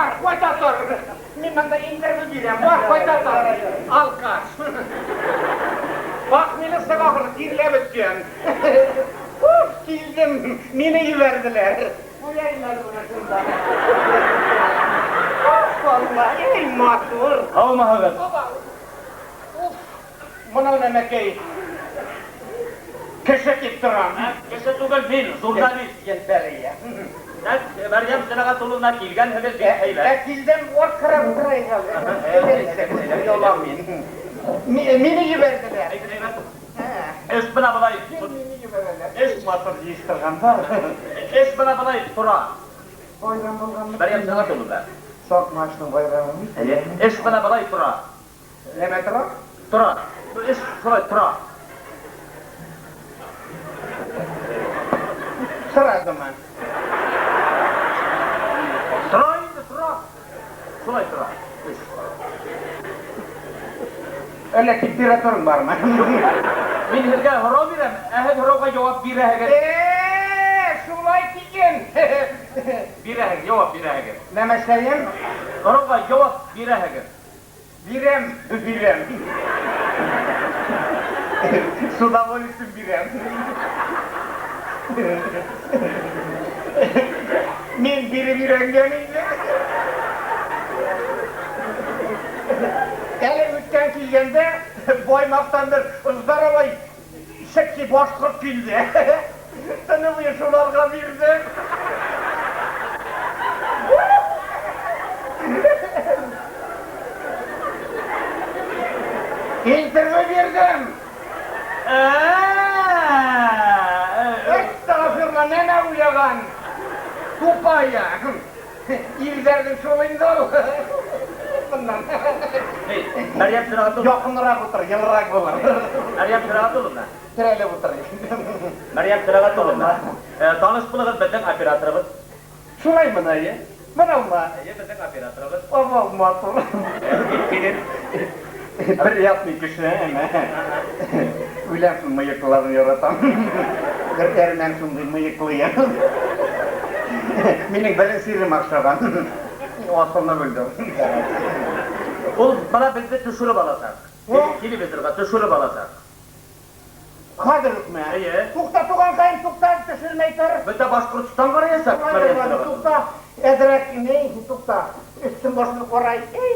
Бар, кайта тор. Мин монда интервью бирәм. Бар, кайта тор. Алкаш. Похмелился ахыры, тирләп беткән. Уф, килдем. Мине җибәрделәр. Куяйм әле моны шунда. Уф, Алла, эй, матур. Һаумыһыгыз? Оба. Уф, моның нәмәкәй. Кеше дип торам. Кеше түгел мин, журналист. Җәлбәрия. Так, Мәрьям Сөнәгатулловна килгәнһегез бик Ә һәйбәт. килдем, ат карап утырайык әле. Оялам мин. Мине җибәрделәр. Әйбәт, әйбәт. Эш менә болай. Мине җибәрәләр. Эш матур җыештырганнар. Эш менә болай тора. Байрам булганмы? Мәрьям Сөнәгатулловна. Сакмашның байрамы. Әйе. Эш менә болай тора. Нәмә тора? Тора. Эш шулай тора. Сорадымы? Тора инде, тора. Шулай тора. Эш. Әллә температураң бармы? Мин һеҙгә һорау бирәм, ә һеҙ һорауға яуап бирәһегеҙ. Шулай диген. Бирәһегеҙ, яуап бирәһегеҙ. Нәмә эшләйем? Һорауға яуап бирәһегеҙ. Бирәм, бирәм. С удовольствием бирәм. Мин биреп өйрәнгән инде. Әле үткән килгәндә Баймактан бер здоровый секси башкорт килде. Төне буе шуларга бирдем. Интервью бирдем. Әстәгъфирулла, нәмә уйлаган? Тупая. Ирләрнең шул инде ул. Моннан. Мәрьям Сөнәгатулловна. Якынрак утыр, елрак булыр. Мәрьям Сөнәгатулловна. Терәлеп утырыйк. Мәрьям Сөнәгатулловна. Таныш булыгыз, безнең операторыбыз. Шулай мына, әйе. Менә ул. Әйе, безнең операторыбыз. Ава матур. Килен. Приятный кеше, әмә. Үләм шул мыеклыларны яратам. Бер әрмән шундый мыеклы. Минем беренче ирем охшаган. Асылынып үлде. Ул менә безне төшереп алачак. Телевизорга төшереп алачак. Хәзер үкме? Әйе. Тукта, туганкаем, тукта, төшермәй тор. Бөтә Башкортстан караячак. Шулай да, тукта, әзрәк ни, тукта. Өстем башымны карай. Эй,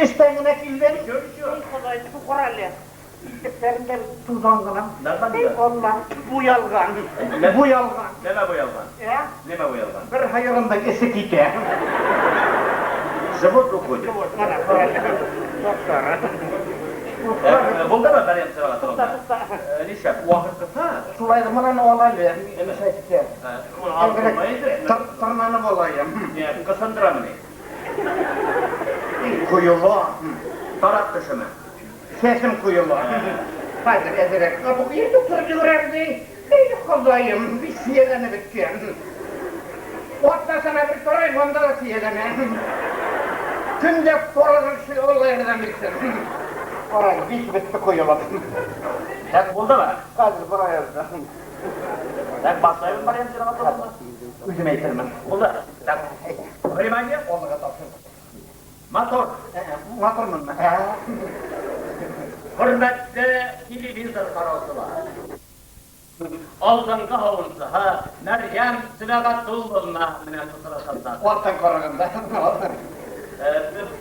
эштән генә килдем. Эй, Ходай, кара әле. Итекләрем дә тузан гына. Нормально. Эй, Алла, буялган. Буялган. Нәмә буялган? Ә? Нәмә буялган? Бер һыерымның эсе китә. Живот уходит. Живот, кара, кара. Тукта. Булдымы, Мәрьям Сөнәгатулловна? Тукта, тукта. Нишләп, вакыт кыса? Шулай да монаны ал әле. Әйтте. Моны алып булмый инде. Тырнанып алаем. Кысындырамыни? Коела. Тарак төшеме? Сәсем коела. Хәзер әзерәк. Бу иртүк торып йөгерәм ди. Эй, Ходаем, бик сияләнеп беткән. Атнасына бер торайм, анда да сияләнә. Көндә карарга кеше Алла ярдәм итсен. Карай, бик бетте коелып. Так, булдымы? Хәзер бара язды. Так, башлайбыз, Мәрьям Сөнәгатулловна. Үзем әйтермен. Булды. Так, внимание. Аллага тапшырдым. Мотор. Матурмынмы? Хөрмәтле телевизор караучылар. Алдынгы һавынчыһы Мәрьям Сөнәгатулловна менән очрашачак. Арттан караганда.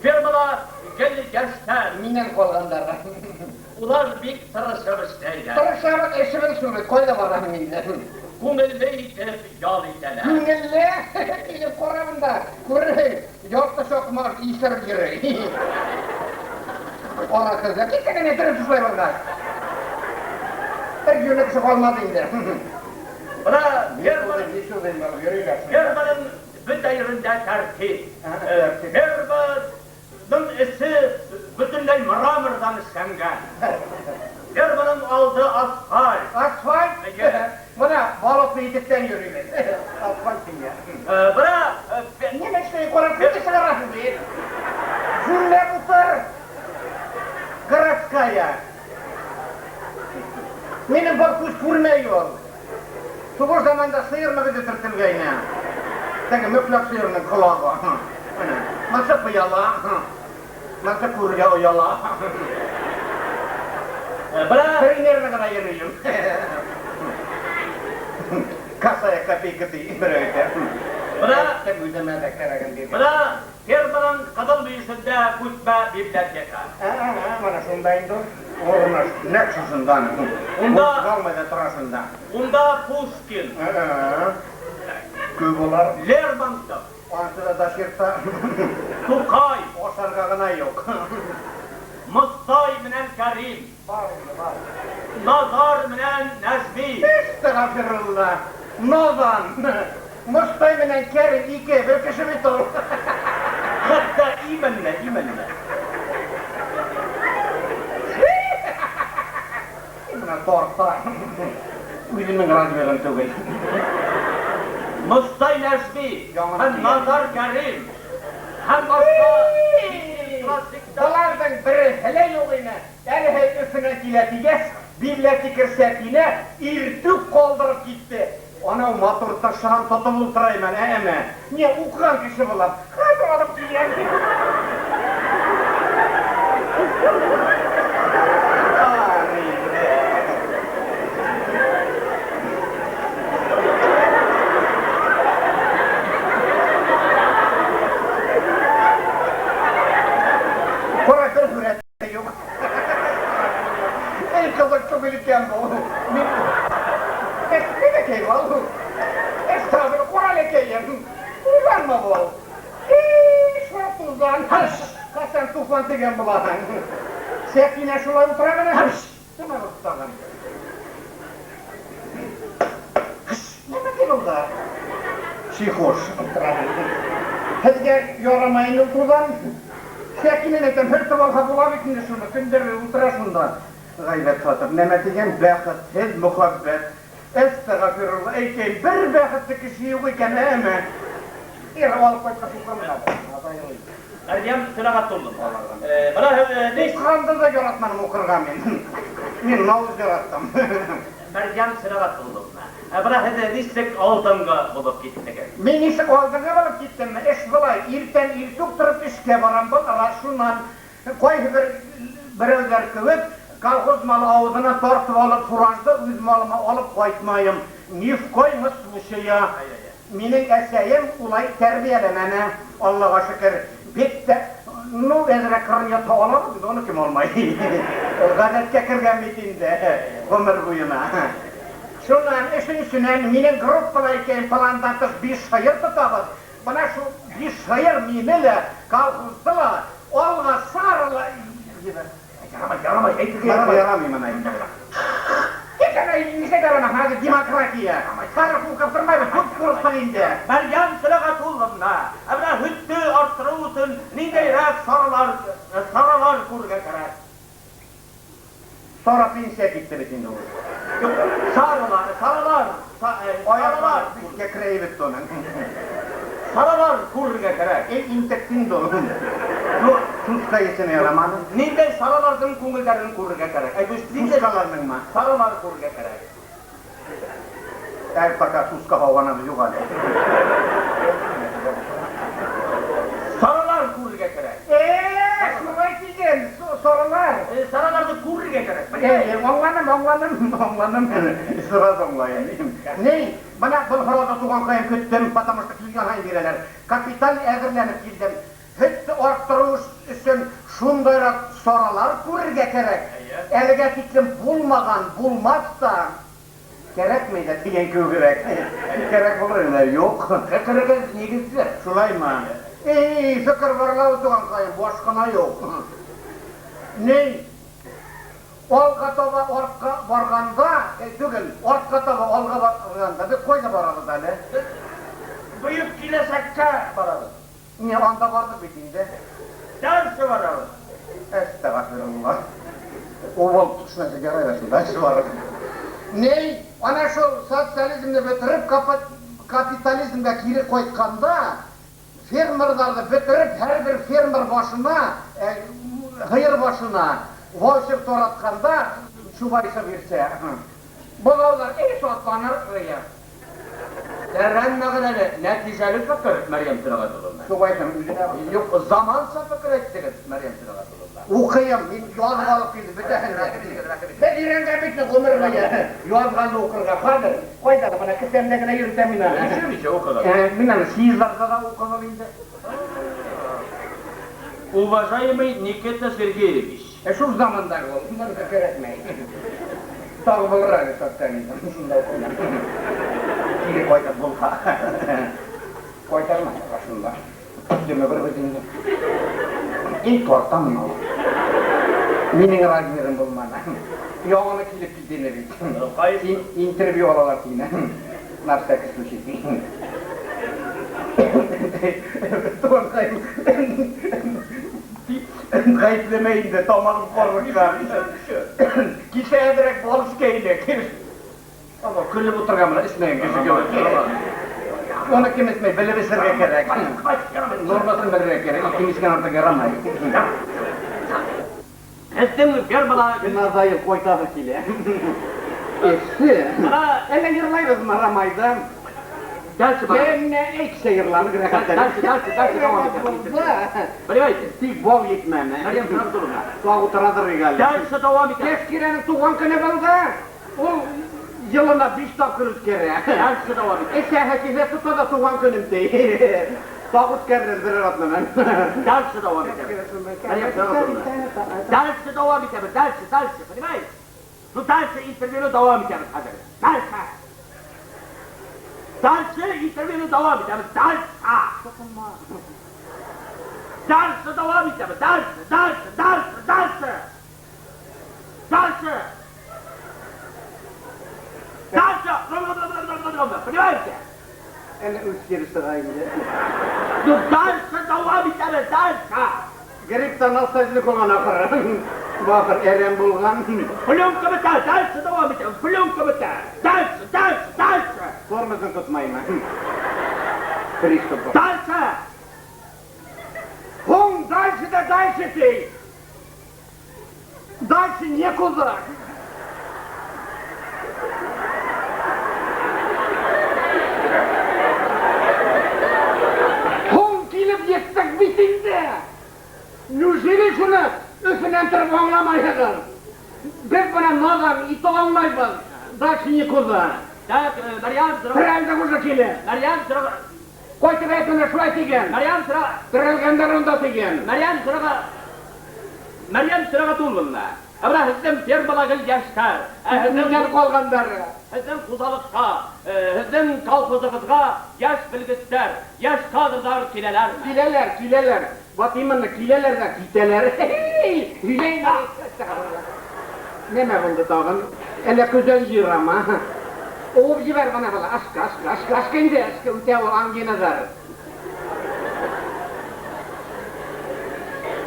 Фермада гел яшьләр. Миннән калганнар. Улар бик тырышып эшләйләр. Тырышабыз, эшебез шул бит. Кайда барам инде? Күңелле итеп ял итәләр. Күңелле килеп кара монда. Күрер, ярты чакмар исереп йөри. Ара кызы, китә генә торып шулай баргач. Бер юньле кеше калмады инде. Менә ферманың бөтә ерендә тәртип. Ферманың эше бөтенләй мрамордан эшләнгән. Ферманың алды асфальт. Асфальт? Әйе. Менә балыклы итектән йөрибез. Асфальт дигән. Менә Нәмә эшләй карап күрде чыгарасың бит. Җүнләп утыр. Городская. Минем бар күз күрмәй ул. Сугыш заманында сыер мөгезе төртелгәйне. Теге мүкләк сыерның колагы. Менә. Монсы пыяла, монсы күрергә ояла. Менә Примерно гына йөрим. Косая копейка ди берәү әйтә. Менә Әйттем үземә дә кәрәген диде. Менә ферманың кызыл мөешендә күчмә библиотека. Ә, менә шунда инде ул. Урыны нәкъ шушында аның. Кузгалмый да тора шунда. Унда Пушкин. Күп алар. Лермонтов. Анысы да дочерта. Тукай. Ашарга гына юк. Мостай менән Кәрим. Бар инде, бар. Назар менән Нәҗми. Әстәгафирулла. Надан. Мостай менән Кәрим ике, бер кеше бит ул. Хәтта именно, именно. Менә тарта. Үземнең размерым түгел. Мостай Нәҗми һәм Назар Кәрим һәм башка классиклар. Боларның бере лә юк ине. Әле өфенә килә дигәч, билләтикер Сәкинә иртүк калдырып китте. Анау матур тыршыгын тотып утыра имән, әмә. Не, укыган кеше булам. Хәзер алып киләм. Кара бер сурәт юк. Эй, кызык түгел икән бу. Мин Нәмәкәй бу? Әстәгъфир, Куралекәем. Тузанмы бу? Эй, шул тузан. Хәсән Туфан дигән булаһың. Сәкинә шулай утыра гына. Кем алып тагын? Нәмәкәй булды? Психоз утыра. Һеҙгә ярамай инде ул тузан. Сәкинәне әйтәм, һөртеп алһа була бит инде шуны, көндер утыра шунда. Гайбәт сатып, нәмә дигән бәхетһез мөхәббәт. Әстәгъфирулла, әйткәй, бер бәхетле кеше юк икән, әмә. Ир алып кайткач укырмын әле. Мәрьям Сөнәгатулловна. Менә һеҙ ни Укыганда да яратмадым укырга мин. Мин науыз яраттым. Мәрьям Сөнәгатулловна. Менә һеҙ нисек алдынғы булып киттегеҙ? Мин нисек алдынғы булып киттемме? Эш болай, иртән иртүк торып эшкә барам, был ара шуннан кайсы бер берәүләр кебек колхоз малы авызына тартып алып фуражды үз малыма алып кайтмайым. Ни в коем случае. Минең әсәем улай тәрбияләмәне, Аллага шөкер, бик тә, ну, әзрәк кырын ята алабыз инде, аны кем алмай. Гадәткә кергән бит инде гомер буена. Шуннан өченченнән минең группада икән пландан тыш 5 сыер тотабыз. Менә шул 5 сыер мине лә, колхозды ла, алга сарыла. Ярамай, ярамай, әйтергә ярамай. Ярамый моны әйтергә. Икән, ничек ярамый? Хәзер демократия. Хәзер куркып тормайбыз, күп курыктык инде. Мәрьям Сөнәгатулловна, ә менә һөтте арттыру өсөн ниндәйрәк саралар, саралар күрергә кәрәк? Сара пенсия китте бит инде ул. Юк, саралар, саралар, саралар, Аяклар бик кәкрәеп бетте аның. Саралар күрергә кәрәк. Эй, интекте инде ул. Ну, Суска есенә ярамады. ниндәй сараларның күңелдәрен күрергә кәрәк? Әй, ниндәй Сускаларныңмы? саралар күрергә кәрәк? Әй, пока суска һаванабыз юк әле. Саралар күрергә кәрәк. Шулай дигән, саралар. Сараларны күрергә кәрәк. Әй, аңланым, аңланым, аңланым. Сразу аңлайым. Ни, менә был һорауҙы туғанҡайым көттөм, потому что килгән һайын бирәләр. Капиталь әҙерләнеп килдем. Һөттө арттырыу өсөн шундайыраҡ саралар күрергә кәрәк. Әлегә тиклем булмаған, булмаҫ та кәрәкмәй ҙә тигән кеүегерәк. Кәрәк булыр инде, юҡ. Фекерегеҙ нигеҙле. Шулаймы? Эй, фекер барлау туғанҡайым, баш ҡына юҡ. Ни, алға таба артҡа барғанда, түгел, артҡа таба алға барғанда, беҙ ҡайҙа барабыҙ әле? Бөйөк киләсәккә барабыҙ. Ни, анда барҙыҡ бит инде. Дальше барабыҙ. Әстәғфирулла. Ул төшмәһә ярай ҙа шул, дальше барып. Ни, ана шул социализмды бөтөрөп, капитализмгә кире ҡайтҡанда, фермерҙарҙы бөтөрөп, һәр бер фермер башына, һыйыр башына ваучер таратҡанда, Чубайса бирсә, бығауҙар эй шатланыр. Тәрән мәгънәле, нәтиҗәле фикер, Мәрьям Сөнәгатулловна. Шулай әйтәм, үзенә. Юк, заманча фикер әйттегез, Мәрьям Сөнәгатулловна. Укыйм, мин язып алып килдем, бөтәһен дә. Без өйрәнгән бит гомер буе язганны укырга. Хәзер кайда менә кесәмдә генә йөртәм мин аны. Ничә, ничә укыгыз? Мин аны съездларда да укыдым инде. Уважаемый Никита Сергеевич. Ә шул замандагы ул, монысы кирәкмәй. Тагы булыр әле социализм, шунда укыйм. Кире кайтып булса. Кайтармас шунда. Дөмегер бит инде. И тартам мин ул. Минем размерым булмады. Яңаны килеп китте бит. Кайсы? Интервью алалар сине. На всякий случай. Туганкаем. Гаепләмә инде, тамагым карлыккан. Кичә әзрәк бал эчкәйнек. Ама көлеп утырган менә эчмәгән кеше кебек. Аны кем эчмәй, белеп эчәргә кирәк. Нормасын белергә кирәк, ике эчкән артык ярамый. Безнең фермада Назаев кайтасы килә. Эшсе. Әллә йырлайбызмы Рамайда? Дальше бара. Менә әйтсә йырланык рәхәтләнеп. Дальше, дальше, дальше дәвам итәбез. Понимаете? Тик бал җитмәне. Мәрьям Сөнәгатулловна. Тагы утырадыр әле. Дальше дәвам итәбез. Тәзкирәнең туган көне булды. Ул елына 5 тапкыр үткәрә. Дальше дәвам итәбез. Эшә килә тота да туган көнем ди. Тагы үткәрер берәр атнадан. Дальше дәвам итәбез. Мәрьям Сөнәгатулловна. Дальше дәвам итәбез. Дальше, дальше, понимаете? Ну дальше интервьюны дәвам итәбез хәзер. Дальше. Дальше интервьюны дәвам итәбез. Дальше. Дальше дәвам итәбез. Дальше, дальше, дальше, дальше. Дальше. Дальше. Понимаете? Әле үз кире чыга инде. Ну дальше дәвам итәбез. Дальше. Грипптан ностальжик булган ахыры. Бахыр әрәм булган. Пленка бетә. Дальше дәвам итәбез. Пленка бетә. Дальше, дальше, дальше. Тормозын тотмаймы? Приступ. Дальше. Һуң дальше да дальше ты. Дальше некуда. Һуң килеп еттек бит инде. Неужели шуны Өфөнән торып аңламайһыгыз? Без менә надан, ите аңлайбыз. Дальше некуда. Так, Мәрьям Терелдек уже килеп. Мәрьям Сөнәгатулловна. Кайтып әйтүне шулай дигән. Мәрьям Сөнәгатулловна. Терелгәннәр унда дигән. Мәрьям Сөнәгатулловна. Мәрьям Сөнәгатулловна. Ә менә һезнең фермадагы яшьләр, Миннән калганнары. һезнең хуҗалыкка, һезнең колхозыгызга яшь белгечләр, яшь кадрлар киләләрме? Киләләр, киләләр. Вот именно киләләр дә китәләр. Һөйләйм. Нәмә булды тагын? Әллә көзән җырамы? Уып җибәр менә бала. Ашка, ашка, ашка, ашка инде, ашка үтә ул ангинадар.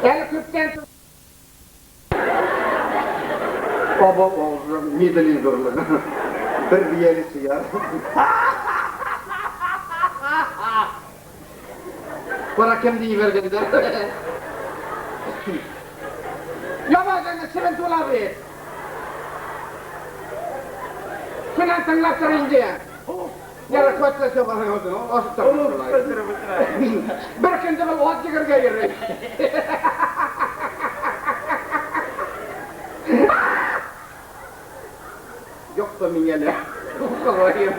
Әле күптән Баба авызы медали зурлыгы. Бер бияле сыяр. Кара кемне җибәргәндә. Ябазыңны чебен тула бит. Шуннан тыңлап тор инде. Яра куәтләсә барың үзен, ашып тор. Бер көндә бер ат егергә йөри. Юк та мин әле. Ходаем.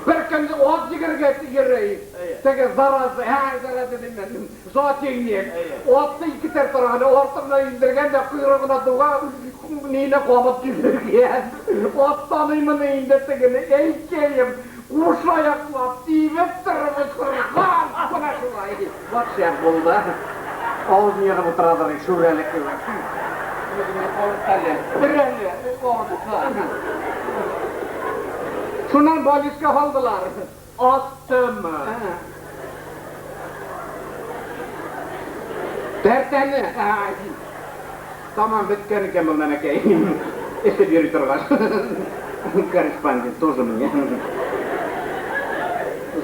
Бер көндә ат егергә йөри. Теге зараза, һә, зараза димән. Зоотехник. Атны ике тарафына артына индергән дә койрыгына дуга нине кабып килгән. Ат таныймын инде тегене. Әйткәем, куш аяклап тибеп торып утырган. Менә шулай. Вот шәп булды. Авызын ерып утырадыр, шүрәле кебек. Үземне калып әле. Бер әле, авызы. Шуннан больницага алдылар. Аттымы? Тәртәне. Тамам беткән икән был нәнәкәй. Эшеп йөри торгач. Корреспондент тоже мне.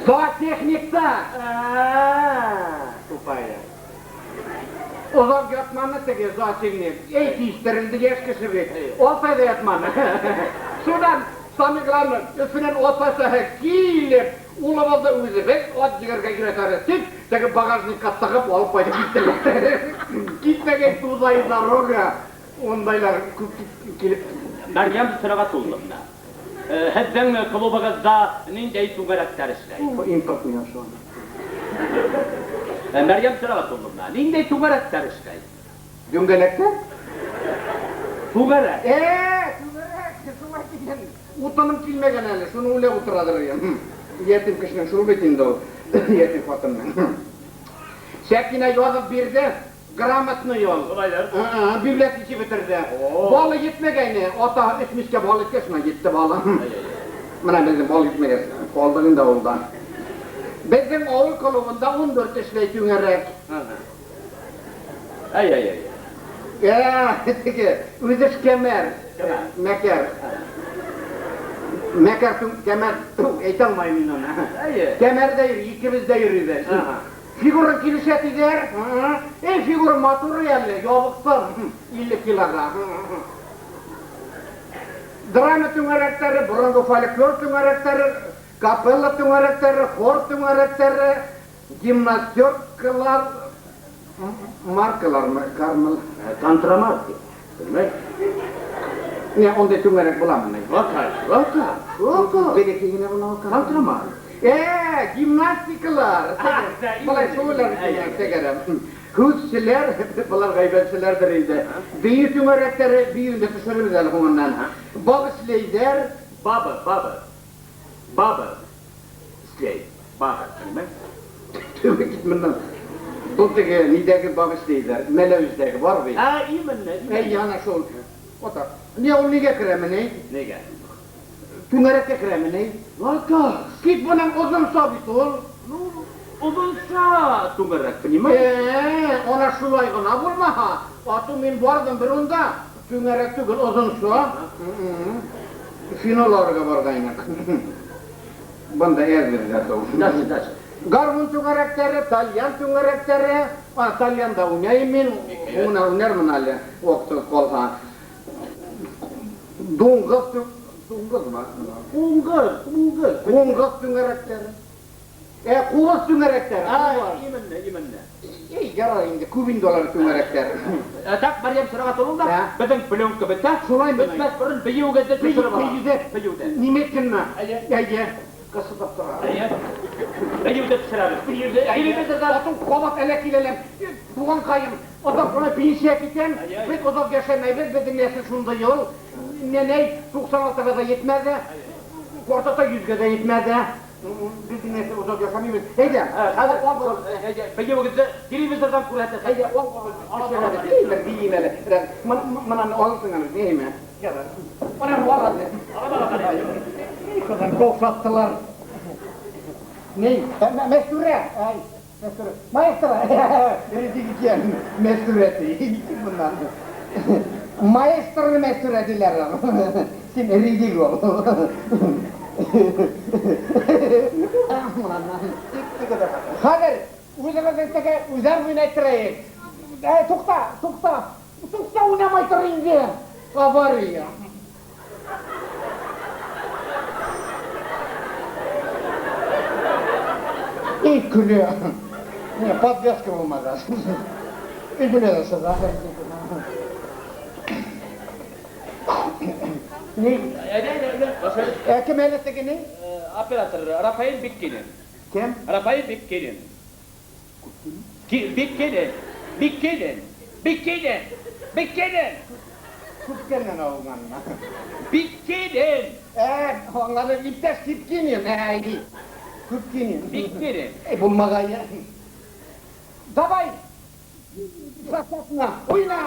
Зоотехникта. Тупая. Озак ятманы теге зоотехник. Эй, тиштерелде яшь кеше бит. Алты ай да ятманы. Шуннан, самое главное, өстеннән атасы килеп, Улыбыз да үзебез ат җигәргә өйрәтәбез, дип, теге багажникка тыгып алып кайтып киттеләр. Китмәгәч тузай дорога, ондайлар күп килеп. Мәрьям Сөнәгатулловна, һезнең клубыгызда ниндәй түгәрәкләр эшләй? Импортный ашау. Мәрьям Сөнәгатулловна, ниндәй түгәрәкләр эшләй? Дүңгәләктә? Түгәрәк. Түгәрәк, шулай дигән. Утыным килмәгән әле, шуны уйлап утырадыр идем. Ятим кешенең шул бит инде ул, ятим хатынның. Сәкинә язып бирде, грамотный ул. Шулайдыр. Библиотека бетерде. Балы йитмәгәйне, ата өч мичкә бал иткәч, шуннан йитте балы. Менә безнең бал йитмәгәч, калдык инде авылда. Безнең авыл клубында 14 эшләй түңәрәк. Әй-әй-әй. Теге, үзе кәмәр, мәкәр. Мәкәр, кәмәр, әйтә алмыйм мин аны. Кәмәр дә йөри, икебез дә йөрибез. Фигура килешә диләр. Эй, фигура матур әле, ябыктым 50 килога. Драма түңәрәкләре, борынгы фольклор түңәрәкләре, капелла түңәрәкләре, хор түңәрәкләре, гимнастеркалар, маркалармы, кармал, контрамарки. Понимаешь? Не, андый түңәрәк буламы? Вака, вака, вака. Бәләкәй генә була ул. Контрамарки. Гимнастикалар. Болай шулар тәгәрәм. Күзчеләр, болар гайбәтчеләрдер инде. Бию түңәрәкләре биюне төшерербез әле һуңыннан. Бабыслейдер. Баба, баба. Баба. Слей. Баба, понимаешь? Түбе кит моннан. Бу теге нидәге бабыслейдер, Мәләвездәге бар бит. А, именно. Әй, ана шул. Ота. Не ул нигә керәмени? Нигә? Түңәрәккә керәмени? Вака. Кит моның озынса бит ул. Ну, озынса түңәрәк, понимаешь? Ана шулай гына булмаһа. Ату мин бардым бер унда. Түңәрәк түгел, озынса. Финалларга баргайнык. Бында әз бездә. Дальше, дальше. Гармун түңәрәкләре, тальян түңәрәкләре. А, тальянда уйнайым мин. Уна уйнармын әле, вакыт калса. Дуңгыз, дуңгызмы? Куңгыз, куңгыз. Куңгыз түңәрәкләре. Куыз түңәрәкләре. А, именно, именно. Эй, ярар инде, күп инде алар түңәрәкләр. Так, Мәрьям Сөнәгатулловна, Да. безнең пленка бетә. Шулаймы? Бетмәс борын биюгезне төшереп алам. Биюдә. Биюдә. Немедленно. Әйе. Әйе. Кысытып тора. Әйе. Биюдә төшерәбез. Биюдә. Телевизордан Атым кабат әле киләләм. Туганкаем, озак кына пенсия китәм. Әйе. Без озак яшәмәйбез, безнең нәсел шундый ел. Нәнәй 96-га да йитмәде. Картата 100-гә дә йитмәде. Безнең нәсел озак яшәмибез. Әйдә, Хәзер биюгезне телевизордан күрәсез. Әйдә, ал, ал, бер биим әле. Монаны алырсың әле, нәйме? Ярар. Монаны ал әле. Кызым, коксаттылар. Ней, Мәстүрә, ай, Мәстүрә. Маэстро, ризик икән, Мәстүрә ди. Моннан. Маэстроны Мәстүрә диләр. Син ризик ул. Хәзер үзегезнең теге үзәр уйнайтырыйк. Тукта, тукта, тукта уйнамай тор инде. Авария. И көлә. Не, подвеска булмаган. И көлә дә сыза. Ни? Әйдә, әйдә, әйдә. Баша. Кем әле теге ни? Оператор Рафаэль Биккинин. Кем? Рафаэль Биккинин. Биккинин. Биккинин. Биккинин. Биккинин. Күпкәннән алынганмы? Биккинин. Аңладым, иптәш Кипкинин. Күпкинин. Биккинин. Булмагай. Давай! Просятна, уйна!